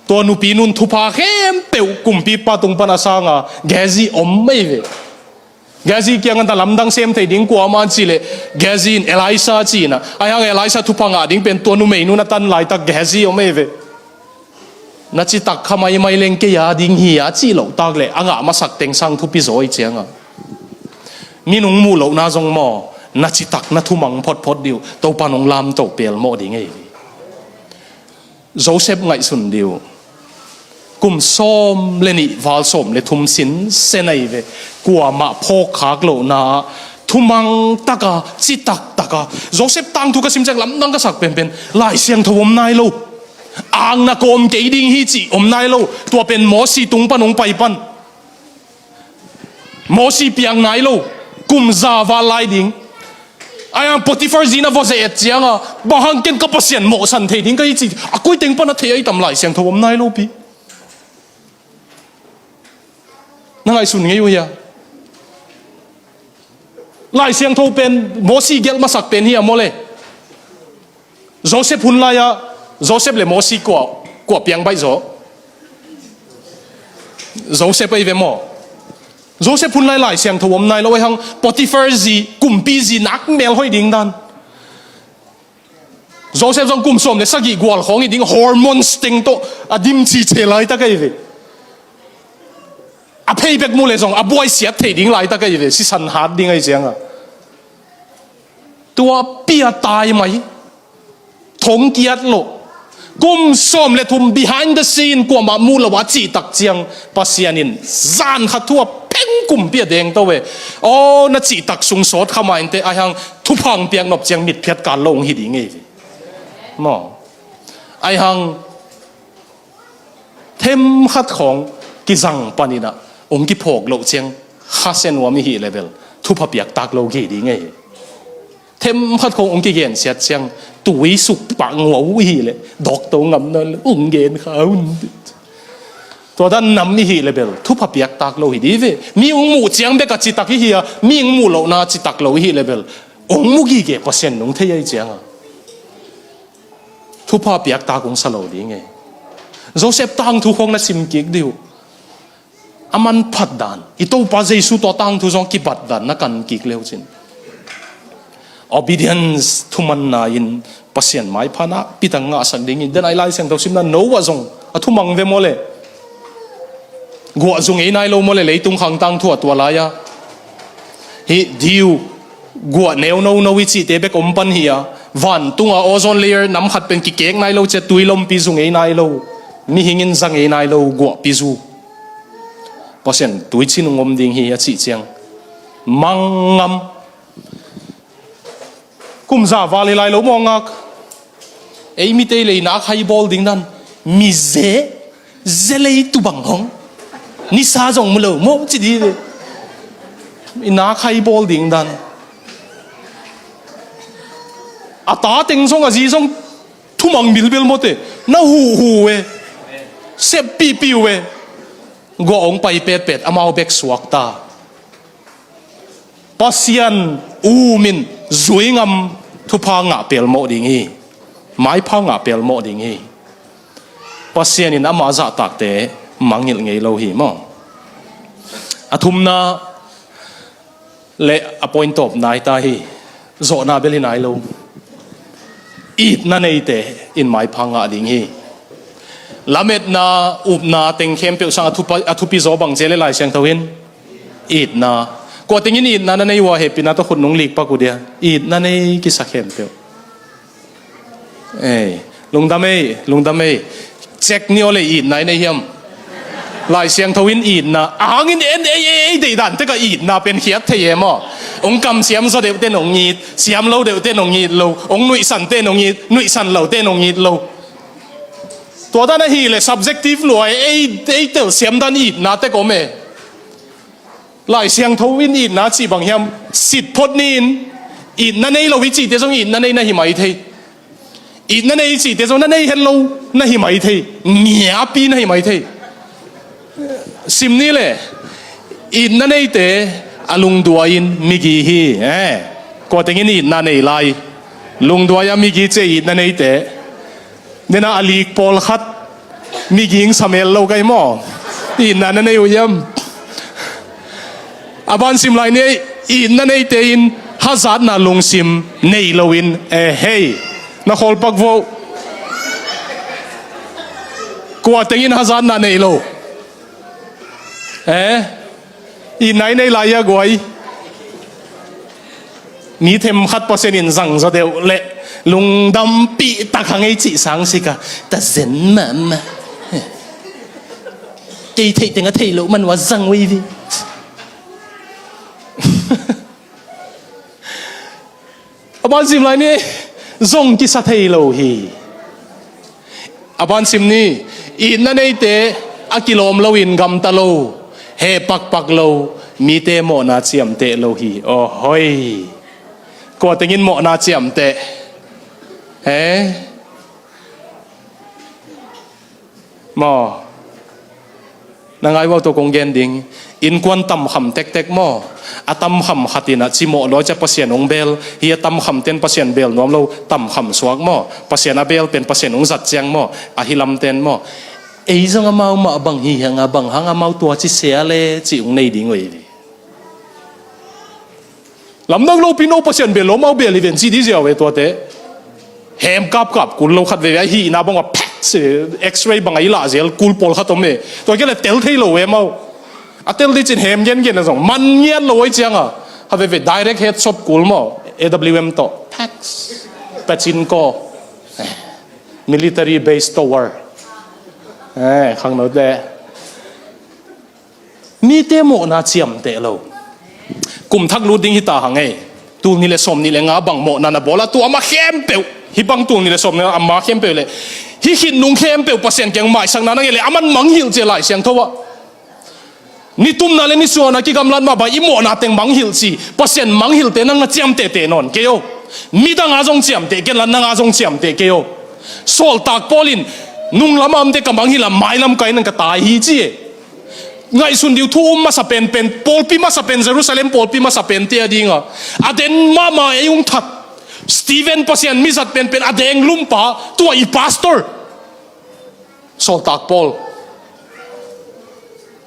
tua nupi nun thupha khempeuh kumpipa tung pan a sanga Gehazi om mei ve. Gehazi kiangah na lamdang sem thei ding kua om a ci leh Gehazi in Elisha ci inah. Ahi hang Elisha thupha ngah ding pen tua numei nun a tan laitak Gehazi om ei ve. Na citak kha maimai leng kei a ding hi a cih loh tak leh a ngah masak teng sang thupi zaw i cianga. Minung muh lohna zong maw, Na citak na thumang photphot dih uh, Topa nong lamto pelmawh ding ei. Joseph ngaihsun dih uh. Kum sawm le nih val sawm le thum sinsen ahi ve. Kuamah phawkkhak lohna ah thumang taka, citak taka. Joseph tangthu ka sim ciang lamdang ka sak penpen, Lai Siangtho om nai lo. Akna kawm kei ding hi cih om nai lo. Tua pen Mosi tung pan hong pai pan. Mosi piang nai lo. Kum za val lai ding. Ahi hang Potiphar zi na vua ze et cianga, bang hang ken ka Pasian mawhsan thei ding ka hi ci, a koi teng pan a thei ahi tam? Lai Siangtho om nai lo pi. Na ngaihsun ngei uh hia? Lai Siangtho pen Mosi gelh masak pen hi a maw le? Joseph hun lai-ah, Joseph le Mosi kua, kua piang baih zaw? Joseph ahi ve maw? Joseph hun lai Lai Siangtho om nai lo, ahi hang Potiphar zi, kumpi zi nak mel hoih ding dan. Joseph zong kum sawm le sagih gual khawng hi ding, hormones teng tawh a dim cice laitak ahi ve. A phei bek mu le zong a buai siat thei ding laitak ahi ve, sisan hat ding ahi cianga. Tua pia tai mai. Thong kiat lo. Kum sawm le thum behind the scene, kuamah mu lo a cihtak ciang Pasian in zan khat thu a peng kumpi a dengto ve. Aw, na cihtak sung sawt kha mainte, ahi hang thupha hong piak nop ciang mitphiat kal lo hong hi ding ei ve. Maw? Ahi hang themkhat khawng kizang paninah hong kiphawk loh ciang khasia nuam i hih le bel thupha piaktak lo gei ding ei. Themkhat khawng hong kigensiat ciang tui suk pah ngua uh i hih leh dokto ngamna le hong gen kha un. Tua dan nam i hih le bel thupha piaktak lo hi ding ve. Mi hong muh ciang bek a citak i hi a, mi hong muh lohna citak lo i hih le bel hong mu gige Pasian nung thei ahi cianga thupha piaktak hong sa lo ding ei. Joseph tangthu khawng na sim kik dih uh. A manphat dan, i Topa Jesu tawh tangthu zong kibat dan na kan kik leucin, obedience, thumanna in Pasian maipha nakpi tak ngahsak dingin, den ai Lai Siangtho simna Noah zong a thumang ve maw le? Guah zu ngei nai lo maw le, leitung khang tangthu a tua lai-a. Hih diu guah neu nono i cihte bek om pan hi a, vantunga ozone layer nam khat pen kikek nai lo cia, tui lompi zu ngei nai lo, mihing in za ngei nai lo guahpi zu. Pasian tuicin hong om ding hi a cih ciang mangngam. Kum za val hi lai lo mawngak. Ei mite i lei nak hai bawl ding dan. Mi ze, ze lei tu bang hong. Nisa zong mu lo maw ci di ve. I nak hai bawl ding dan. A ta teng zong a zi zong thumang bilbil mawte. Na huhu e. Sep pihpih uh e. Guah hong pai petpet amau bek suak ta. Pasian um in zui ngam thupha ngah pelmawh ding hi. Maipha ngah pelmawh ding hi. Pasian in ama zahtakte mangngilh ngei lo hi maw? A thumna le a point tawpna hi ta hi. Zawhna bel hi nai lo. Itna neite in maipha ngah ding hi. Lametna, upna teng khempeuh sang a thupa, a thupi zaw bang cia le Lai Siangtho in itna. Kua tengin itna na nei uh a, hehpihna tawh khut nung lik pak uh dia. Itna nei kisa khempeuh. Ei, lungdam ei, lungdam ei. Cek ni aw le, itna i nei hiam? Lai Siangtho in itna a hangin en ei, ei, ei deih dan tek a itna pen khiat thei e maw? Hong kamsiam zaw deuh ten hong it, siam lo deuh ten hong it lo, hong nuihsan ten hong it, nuihsan lo ten hong it lo. Tua dan ahih leh subjective lua e, ei, ei telsiam dan itna tek om e. Lai Siangtho in itna cih bang hiam? Sit phot ni-in itna nei lo hi cihte zong itna nei na hi mai thei. Itna nei cihte zong na nei het lo na hi mai thei. Ngiapi na hi mai thei. Sim ni le, itna neite a lungduai in migi hi. Eh. Kua tengin itna nei lai? Lungduai a migi cia itna neite. Nena a lik pawlkhat miging samel lo kai maw? Itna na nei uh hiam? A ban sim lai ni, itna neite in hazatna lungsim nei loin, eh, hei, na khawlpak vo. Kua tengin hazatna nei lo? Eh? Itna i nei lai a guai. Mi themkhat Pasian in zangzaw deuh leh lungdampih tak hang ei cih sang sika, ta zen mahmah. Kei theih teng a theih loh man uh a zang uh hi. A bansim lai ni, zong kisa thei lo hi. A bansim ni, itna neite a kilawm loin gamta lo, heh pakpak lo, mite mawhna ciamteh lo hi. Aw hoi. Kua tengin mawhna ciamteh? He? Maw? Na ngai uh a, tua kong gen ding. Innkuan tamkham tektek maw? A tamkham khat in a cimawh lua cia Pasian hong bel hi, a tamkham ten Pasian bel nuam lo, tamkham suak maw? Pasian a bel pen Pasian hong zat ciang maw? A hi lam ten maw? Ei zong amau mah bang hi hang a, bang hang amau tua ci sia le cih hong nei ding uh hi. Lamdang lopi no Pasian bel lo, mau bel hi ven ci di ziau e tuate. Hem kapkap kul lo khat veve a hihna bang a pek se, X-ray bang a i lah zel kul pawlkhat om e. Tua kei le tel thei lo e mau. A tel di cin hem gengen a zong man ngiat lo oi cianga. Ha veve direct headshot kul maw. A W M tawh. Pax. Pachinko. Eh. Military base tower. Eh, khangno te. Mite mawhna ciamteh lo. Kum thak lut ding hi ta hang ei. Tul nih le sawm nih le nga bang mawhna na bawl a, tua ama khempeuh. Hih bang tul nih le sawm nih ama khempeuh le. Hih khit nung khempeuh Pasian kiang maisakna na ngei le, aman mangngilh cia Lai Siangtho ah. Ni tumna le ni suana kigamlat mah bang i mawhna teng mangngilh ci. Pasian mangngilhte nang na ciamtehteh nawn kei o. Midang a zong ciamteh ken la, nang a zong ciamteh kei o. Sawltak Paul in nung lam a omte ka mangngilh a, mailam kai nang ka tai hi ci e. Ngaihsun diu thu um masa penpen, pawlpi masa pen, Jerusalem pawlpi masa pente a dinga. A den mahmah ei ung that. Stephen Pasian mizat penpen, a deng lumpa, tua i pastor. Sawltak Paul.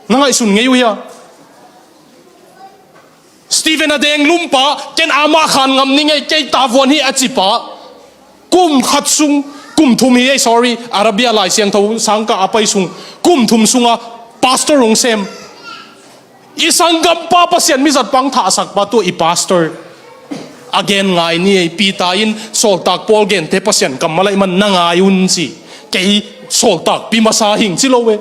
Na ngaihsun ngei uh hia? Stephen a deng lumpa, ken amah khan ngam ning ei, kei tavuan hi a cipa. Kum khat sung, kum thum hi ei, sorry, Arabia Lai Siangtho sangkah a pai sung, kum thum sunga pastor hong sem. I sanggampa Pasian mizat pang thahsakpa tua i pastor. A gen ngai ni ei, Peter in Sawltak Paul gente Pasian kammal a i man na ngai un ci. Kei sawltakpi masa hing ci lo e.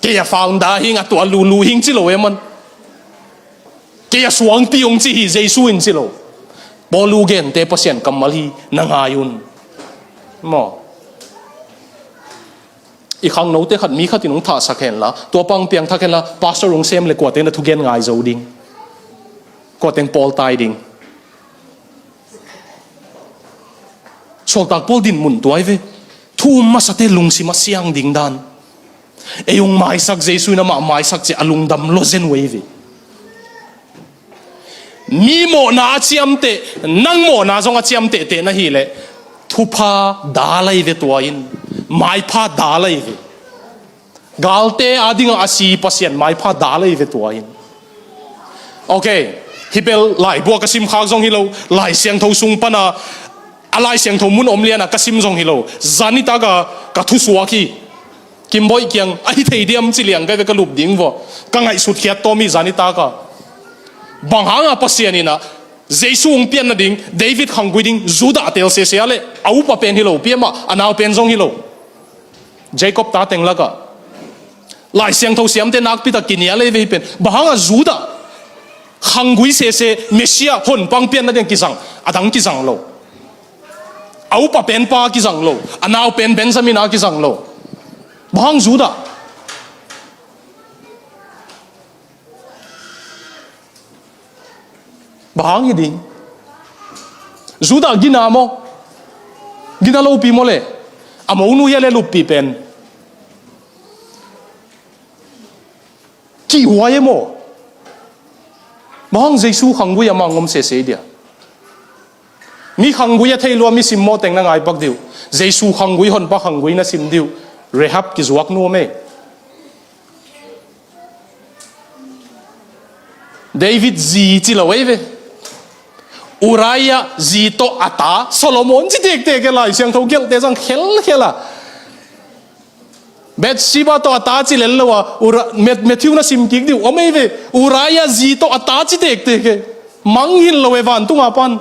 Kei a founder hing, a tua lulu hing ci lo e man. Kei a suangpi hong ci hi, Jesu in ci lo. Paul u gente Pasian kammal hi, na ngai un. Maw. I khangnote khat mi khat in hong thahsak henla, tua pang piangthak henla, pastor hong sem le kuate na thugen ngai zo ding. Kuateng pawl tai ding. Sawltak Paul din mun tuai ve. Thu um masate lungsim a siang ding dan. Ei hong maisak Jesu in amah maisak cia a lungdam lua zen uh ei ve. Mi mawhna a ciamteh, nang mawhna zong a ciamtehteh na hi leh, thupha dal ahi ve tua in, maipha dal ahi ve. Galte a dingah a si Pasian maipha dal ahi ve tua in. Ok, hih bel laibu a ka simkhak zong hi lo, Lai Siangtho sung pana, a Lai Siangtho mun om liana ka sim zong hi lo. Zanitak a ka thusuak hi. Kimboih kiang, a hi thei diam ci liang kai ve ka lup ding vua. Ka ngaihsut khiat tawm hi zanitak a. Bang hanga Pasian inah, Jesu hong pian nading, David khanggui ding, Judah a tel sese a leh, a upa pen hi lo, piamah, a nau pen zong hi lo. Jacob ta teng lakah. Lai Siangtho siamte nakpitak kinial ei vei pen. Bang hanga Judah khanggui sese, Messiah, honpa hong pian nading kizang, a dang kizang lo. A upa penpa kizang lo, a nau pen Benjamin a kizang lo. Bang hang Judah? Bang hang hi ding? Judah gina maw? Gina lopi maw le? A monu hia le luppi pen? Kihhuai e maw? Bang hang Jesu khanggui a mang om sese dia? Mi khanggui a thei lua, mi simmawh teng na ngaipak diu. Jesu khanggui, honpa khanggui na sim diu. Rahab kizuak nu om e. David zi ci lo ei ve. Uriah zi tawh a ta Solomon ci tektek e, Lai Siangtho gelhte zang khelkhel a. Bathsheba tawh a ta ci lel lo a, Ura-, Mat-, Matthew na sim kik dih uh, om ei ve. Uriah zi tawh a ta ci tektek e. Mangngilh lo e vantung a pan.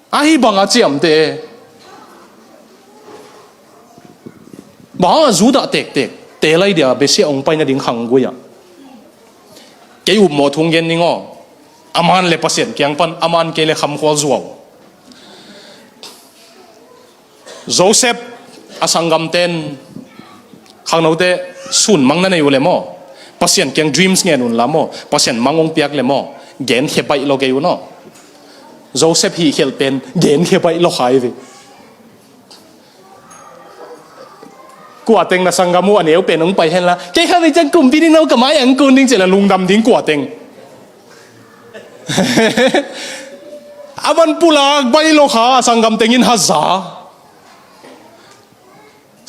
Ahi bang a ciamteh e. Bang a Judah tektek te lai dia Messiah hong pai nading khanggui ah. Kei upmawh thu hong gen ning aw. A man le Pasian kiang pan, a man kei le khamkhual zuau. Joseph a sanggamten, khangnote, sun mang na nei uh le maw, Pasian kiang dreams ngen un la maw, Pasian mang hong piak le maw, genkhia baih lo kei un aw. Joseph hih khelh pen genkhia baih lo kha hi ve. Kua teng na sanggam uh a neu pen hong pai hen la, kei kha ve ciang kumpi nih no ka mai-ah hong kun ding ci le lungdam ding kua teng. A man pulak baih lo kha, a sanggam teng in haza.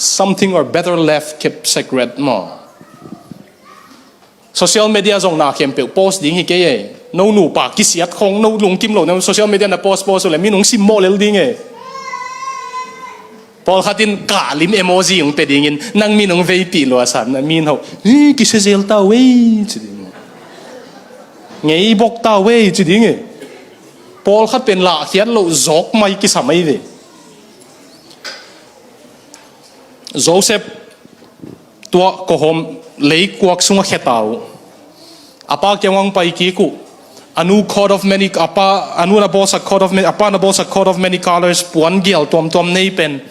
Something or better left kept secret maw. Social media zong na khempeuh post ding hi kei e. No nupa kisiat khong, no lungkim lo na social media na post post uh le min hong simmawh lel ding e. Pawlkhat in kahlim emoji hong pia dingin nang min hong veipih lua san na min ho. Hi, kisia zel ta uh ei ci ding. Ngei bok ta uh ei ci ding e. Pawlkhat pen lahkhiat loh zawk mai kisam ei ve. Joseph tua kohawm leikuak sungah khia ta uh. A pa kiang hong pai kik uh. A nu coat of many, a pa, a nu na bawlsak coat of many, a pa na bawlsak coat of many colors, puan gial tuamtuam nei pen.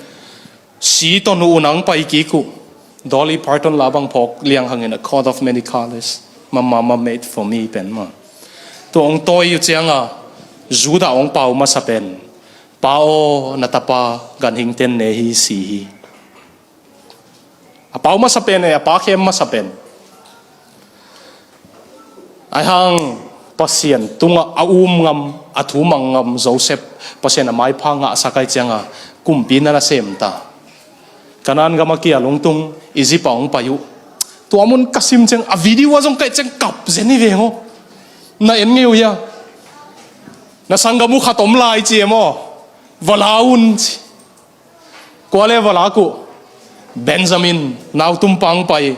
Si ton uh unang pai kik uh. Dolly Parton la bang phawk liang hangin a coat of many colors. Mama made for me pen ma. Tua hong tawi uh cianga Judah hong pau masa pen. Pa aw, na tapa ganhing ten ne hi, si hi. A pau masa pen e, a pa khem masa pen. Ai hang Pasian tungah a um ngam, a thu mang ngam Joseph, Pasian a maipha ngahsak ai cianga kumpi na na sem ta. Kanan gam a kia lungtung Egypt a hong pai uh. Tua mun ka sim ciang a video a zong kaih ciang kap zen hi ve ho. Na en ngei uh hia? Na sanggam uh khat om lai ci e maw? Va la un ci. Kua le va lak uh? Benjamin, nau tum pang pai.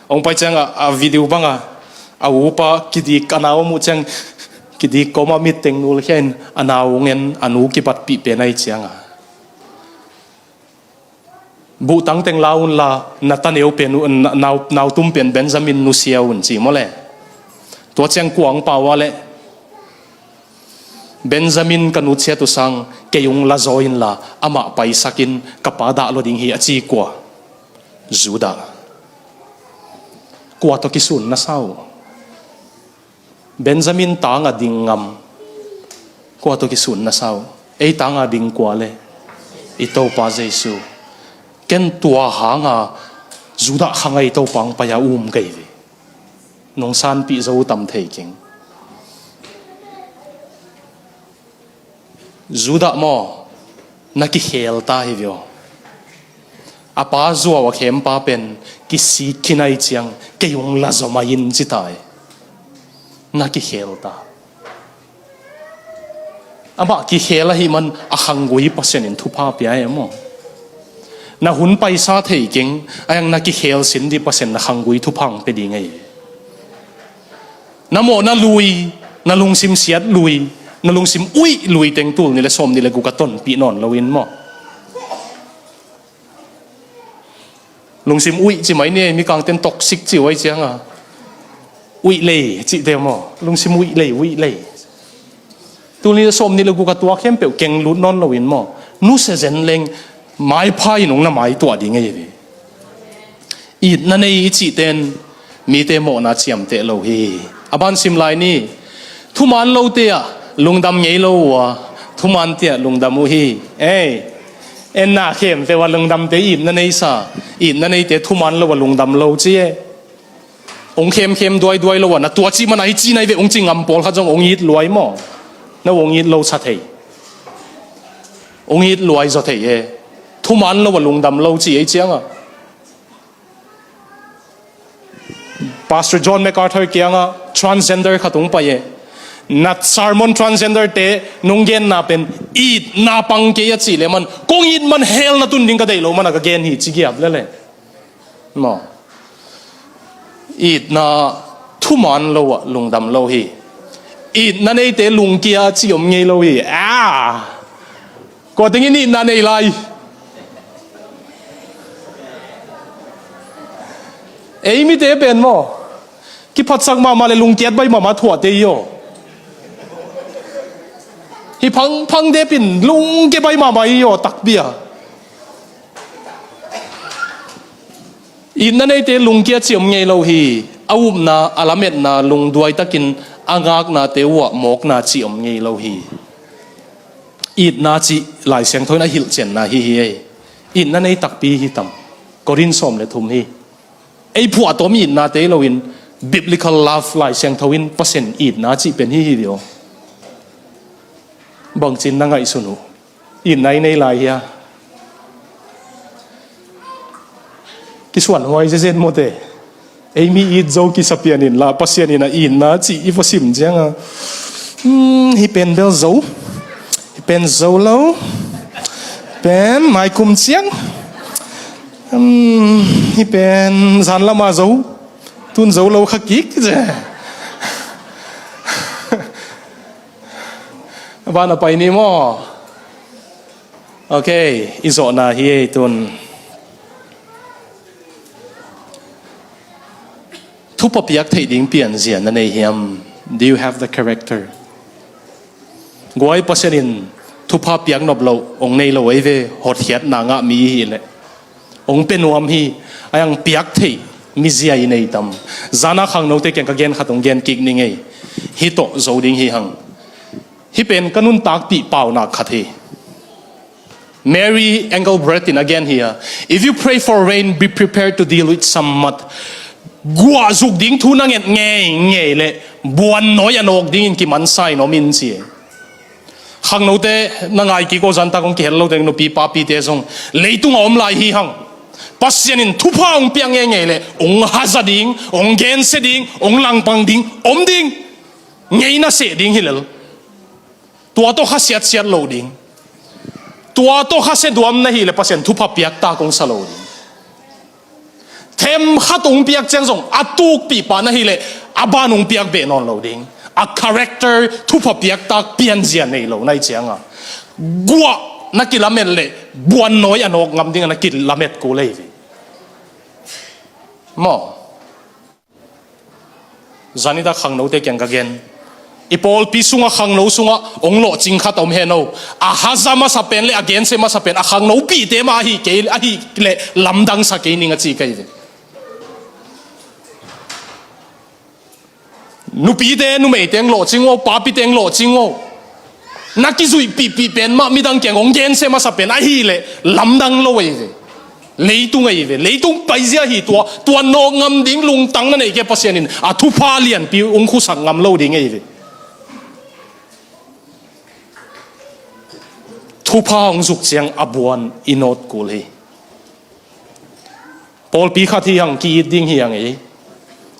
Hong pai ciang a, a video bang a, a upa kidik a nau om uh ciang kidik kawm a mit teng nul khia in a nau hong en a nu kipatpih pen ai ciang a. Buhtang teng la un la, na taneu pen uh, na, nau, nau tum pen Benjamin nusia un ci maw le. Tua ciang kua hong pau a le. Benjamin ka nutsiat uh sang kei hong la zaw inla amah paisakin ka pa dah lua ding hi a ci kua? Judah. Kua tawh kisun na sa uh? Benjamin tanga ding ngam. Kua tawh kisun na sa uh? Ei tanga ding kua le? I Topa Jesu. Ken tua hanga Judah khanga i Topa hong pai a um kei ve. Nong sanpih zo uh tam thei keng. Judah maw, na kikhel ta hi vio. A pa zuau a khempa pen kisik khinai ciang kei hong la zaw mai in ci ta hi. Na kikhel ta. Amah kikhel ahi man a khanggui Pasian in thupha pia e maw. Na hun paisa thei keng, a yang na kikhel sin dih Pasian na khanggui thupha hong pia ding ei. Na mawh na lui, na lungsim siat lui, na lungsim uih lui teng tul ni le sawm ni le guk a tonpih nawn loin maw. Lungsim uih ci mai ni, mikangten toxic ci uai cianga. Uih lei, cihte maw. Lungsim uih lei, uih lei. Tul ni le sawm ni le guk a tua khempeuh keng lut nawn loin maw. Nusia zen leng, maipha in hong na maituah ding ei ve. Itna nei i cihten mite mawhna ciamteh lo hi. A ban sim lai ni. Thuman lote ah lungdam ngei lo uh a, thuman te ah lungdam uh hi. Ei, enna khempeuh ah lungdamte itna nei sa, itna neite thuman lo ah lungdam lo ci e. Hong khemkhem duaiduai lo ah na tua cih man ahi ci nai ve hong ci ngam pawlkhat zong hong it luai maw. Na hong it lo sa thei. Hong it luai zaw thei e. Thuman lo ah lungdam lo ci ei cianga. Pastor John MacArthur kianga transgender khat hong pai e. Na sermon transgender te nong genna pen itna pang kei a cih leh man, kong it man hell na tun ding ka deih loh man a ka gen hi ci giap lel e. Maw? Itna thuman lo ah lungdam lo hi. Itna neite lungkia ci om ngei lo hi. Ah! Kua teng in itna nei lai? Ei mite pen maw, kiphatsak mahmah le lungkiat bai mahmah thuahte hi aw. Hi phangphang depin lungkia bai mahmah hi aw, takpi a. Itna neite lungkia ci om ngei lo hi. A upna, a lametna, lungduai takin a ngaknate uh ah mawkna ci om ngei lo hi. Itna cih Lai Siangtho in a hilhcianna hi hi ei. Itna nei takpi hi tam? Korin sawm le thum hi. Ei phuahtawm itnate hi loin, biblical love Lai Siangtho in Pasian itna cih pen hi hi dih aw. Bangcin na ngaihsun uh? Itna i nei lai hia? Kisuanhuai zetset mawte. Ei mi it zo kisa pian inla, Pasian in a itna cih i va sim cianga, hmm, hi pen bel zo, hi pen zo lo, pen maikum ciang, hmm, hi pen zan lama zo, tun zo lo kha kik. Van a pai ni maw? Ok, i zawhna hi ei tun. Thupha piak theih ding pianzia na nei hiam? Do you have the character? Guai, Pasian in thupha piak nop loh hong nei lo ei ve, hotkhiatna ngah mi i hih leh. Hong pia nuam hi. A hiang piak theih mizia i nei tam? Zana khangnote kiang ka gen khat hong gen kik ning ei. Hih tawh zo ding hi hang. Hih pen ka nuntakpih paunak khat hi. Mary Engelbreit in a gen hi a, "If you pray for rain, be prepared to deal with some mud." Guah zuk ding thu na nget ngeingei leh buannawi a nawk dingin kimansa in om in ci. Khangnote na ngai kik aw, zanta kong kihel lo teng nupi papite zong leitung a om lai hi hang. Pasian in thupha hong piak ngeingei leh hong haza ding, hong gensia ding, hong langpang ding, om ding. Ngei na seh ding hi lel. Tua tawh kha siatsiat lo ding. Tua tawh kha sia duam na hih leh Pasian thupha piaktak hong sa lo ding. Them khat hong piak ciang zong a tukpih pah na hih leh a ban hong piak beh nawn lo ding. A character, thupha piaktak pianzia nei lo na hih cianga, guah na kilamet leh buannawi a nawk ngam dingin na kilamet kul ei ve. Maw? Zanita khangnote kiang ka gen. I pawlpi sunga khangno sunga hong lawhcing khat om hen aw. A haza masa pen le a gensia masa pen a khangnopihte mah ahi kei, ahi leh lamdang sa kei ning a ci ka hi ve. Nupite, numeite hong lawhcing aw, papite hong lawhcing aw. Na kizuihpihpih pen mah midang kiang hong gensia masa pen ahi leh lamdang lo ahi ve. Leitung ahi ve. Leitung paizia hi tua, tua nawk ngam ding lungtang na neih kei Pasian in a thupha lianpi hong khusak ngam lo ding ahi ve. Thupha hong zuk ciang a buan i nawt kul hi. Pawlpi khat hi hang, ki-it ding hi hang ei.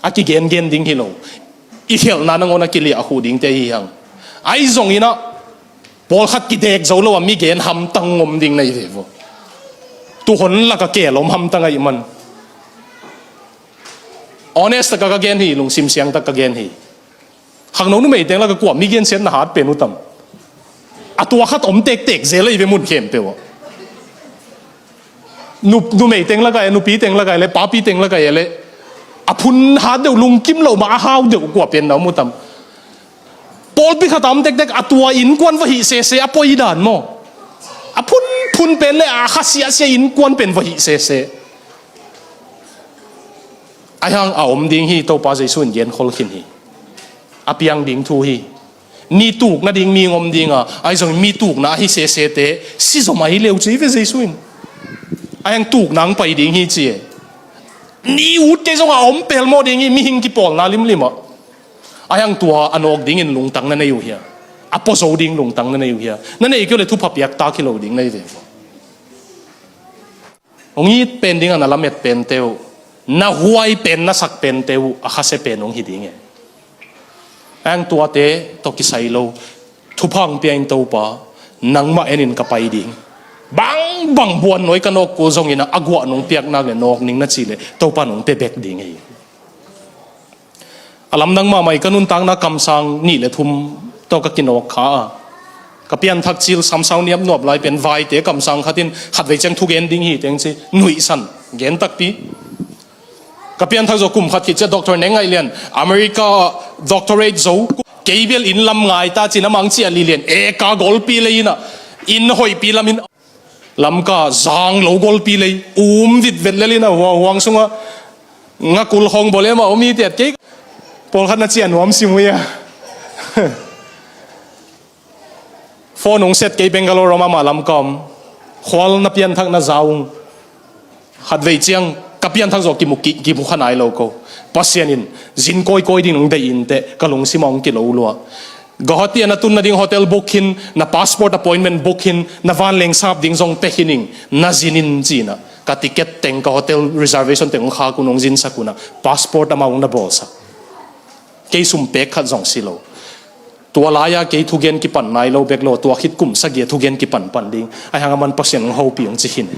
A kigengen ding hi lo. I khelhna nangawn a kiliah a khuh dingte hi hang. Ahi zongin ah pawlkhat kidek zo lo a mi gen hamtang om ding na hi ve vo. Tuhon laka kel om hamtang ahih man. Honest taka ka gen hi, lungsim siangtak ka gen hi. Khangno numei teng laka kua mi gensiatna hat pen uh tam? A tua khat om tektek zel ahi ve mun khempeuh ah. Nu, numei teng laka e, nupi teng laka e le, papi teng laka e le, a phun hat deuh, lungkim lo mah a hau deuh kua pen na om uh tam? Pawlpi khat a om tektek a tua innkuan va hih sese a poi dan maw? A phunphun pen le a kha siasia innkuan pen va hih sese. Ahi hang a om ding hi, Topa Jesu in genkhol khin hi. A piang ding thu hi. Mi tuk nading mi hong om ding a, ahi zong mi tukna ahi sesete si zom ahi leu ci ve Jesu in. Ahi hang tukna hong pai ding hi ci e. Ni ut kei zong a om pelmawh ding hi, mihing kipawlna limlim ah. Ahi hang tua a nawk dingin lungtang na nei uh hia? A pua zo ding lungtang na nei uh hia? Na nei kei uh le thupha piaktak hi lo ding na hi ve. Hong it pen ding a na lamet pente uh, na huai pen, na sak pente uh a khasia pen hong hi ding e. Hang tuate tawh kisai lo, thupha hong pia in Topa, nangmah enin ka pai ding. Bangbang buan nawi ka nawk kul zongin a guah nong piak nak le nawk ning na cih le Topa nong pia bek ding hi. A lamdang mahmah i ka nuntakna kamsang nih le thum tawh ka kinawk kha a, ka pianthak cil samsau niapnuap lai pen vaite kamsang khatin khatvei ciang thugen ding hi teng ci nuihsan gen takpi. Ka pianthak zawh kum khat khit ciah doctor neng ngaih lian, America doctorate zo. Kei bel inn lam ngai ta cin a mang ciah lilian e ka golpi lei ina, inn hoihpi lamin Lamka zang lo golpi lei um vitvet lel ina, huang sunga ngakul hong bol ema om i tiat kei. Pawlkhat na ciah nuam sim uh ia. Phone hong set kei Bangalore om amah Lamka om. Khual na pianthak na za ung. Khatvei ciang ka pianthak zawh kimu kha nai lo ko. Pasian in zin kawikawi ding nong deih inteh ka lungsim a hong kilo lua. Guwahati a na tun nading hotel book khin, na passport appointment book khin, na vanleng sap ding zong pia khin ing, na zin in cina ka ticket teng, ka hotel reservation teng hong khak un, hong zinsak una passport amah hong na bawlsak. Kei sum pek khat zong si lo. Tua lai-a kei thugen kipan nai lo bek lo, tua khit kum sagih a thugen kipan pan ding. Ahi hang a man Pasian hong hopih hong ci khin.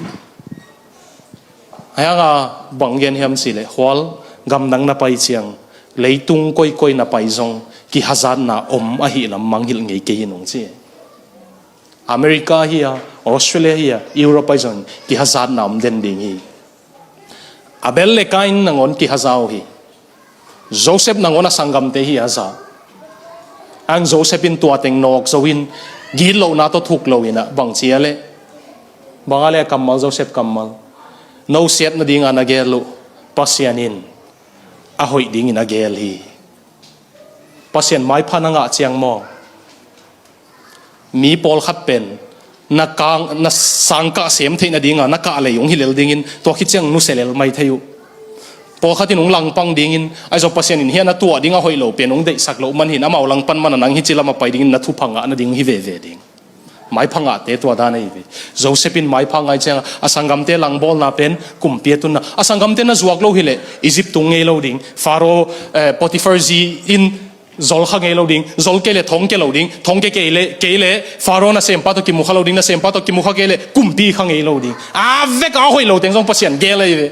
Ahi hang a bang gen hiam cih leh, khual gamdang na pai ciang, leitung koikoi na pai zong kihazatna om ahih lam mangngilh ngei kei in hong ci. America hi a, Australia hi a, Europe ahi zong kihazatna om den ding hi. Abel le Kain nangawn kihaza uh hi. Joseph nangawn a sanggamte hi a za. Ang Joseph in tua teng nawk zo in gitlohna tawh thuk lo in a bang ci a leh, bang a leh a kammal, Joseph kammal, no siat nading a na gel uh Pasian in a hoih dingin a gel hi. Pasian maipha na ngah ciang maw, mi pawlkhat pen na kang, na sangkah sem theih nadinga na kah lei hong hi lel dingin tua khit ciang nusia lel mai thei uh. Pawlkhat in hong langpang dingin, ahi zong Pasian in hiah na tuah ding a hoih lo pen hong deihsak loh man hin amau langpan man a nang hi ci lam a pai dingin na thupha ngah nading hi veve ding. Maipha ngahte tua dan ahi ve. Joseph in maipha ngai ciang a sanggamte langbawlna pen kumpi a tunna, a sanggamte na zuak lo hi leh Egypt tung ngei lo ding, Pharaoh, eh, Potiphar zi in zol kha ngei lo ding, zol kei le thong kei lo ding, thong kei kei le, kei le Pharaoh nasempa tawh kimu kha lo ding, nasempa tawh kimu kha kei le kumpi kha ngei lo ding. A vek a hoih lo teng zong Pasian gel ahi ve.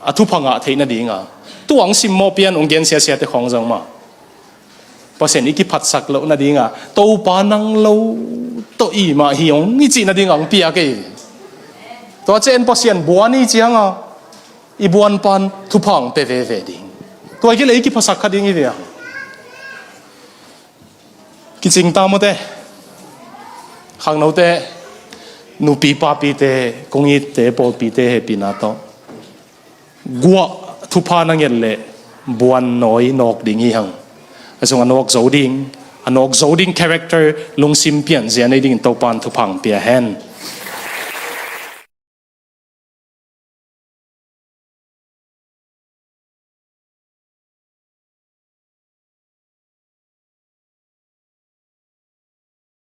A thupha ngah theih nadinga. Tuang simmawh pian hong gen siasiate khawng zong mah. Pasian i kiphatsak loh nadinga. Topa nang lo tawh i mah hi hong i cih nadinga hong piak ahi ve. Tua ciah en Pasian buan i cianga. I buan pan thupha hong pia veve ding. Tua i kei le i kiphasak kha ding i ve a. Kicing ta mawte. Khangnote, nupi papite, kong itte, pawlpite hehpihna tawh. Guah thupha na nget leh buan nawi nawk ding hi hang. A zong a nawk zo ding, a nawk zo ding character lungsim pianzia nei dingin Topan thupha hong pia hen.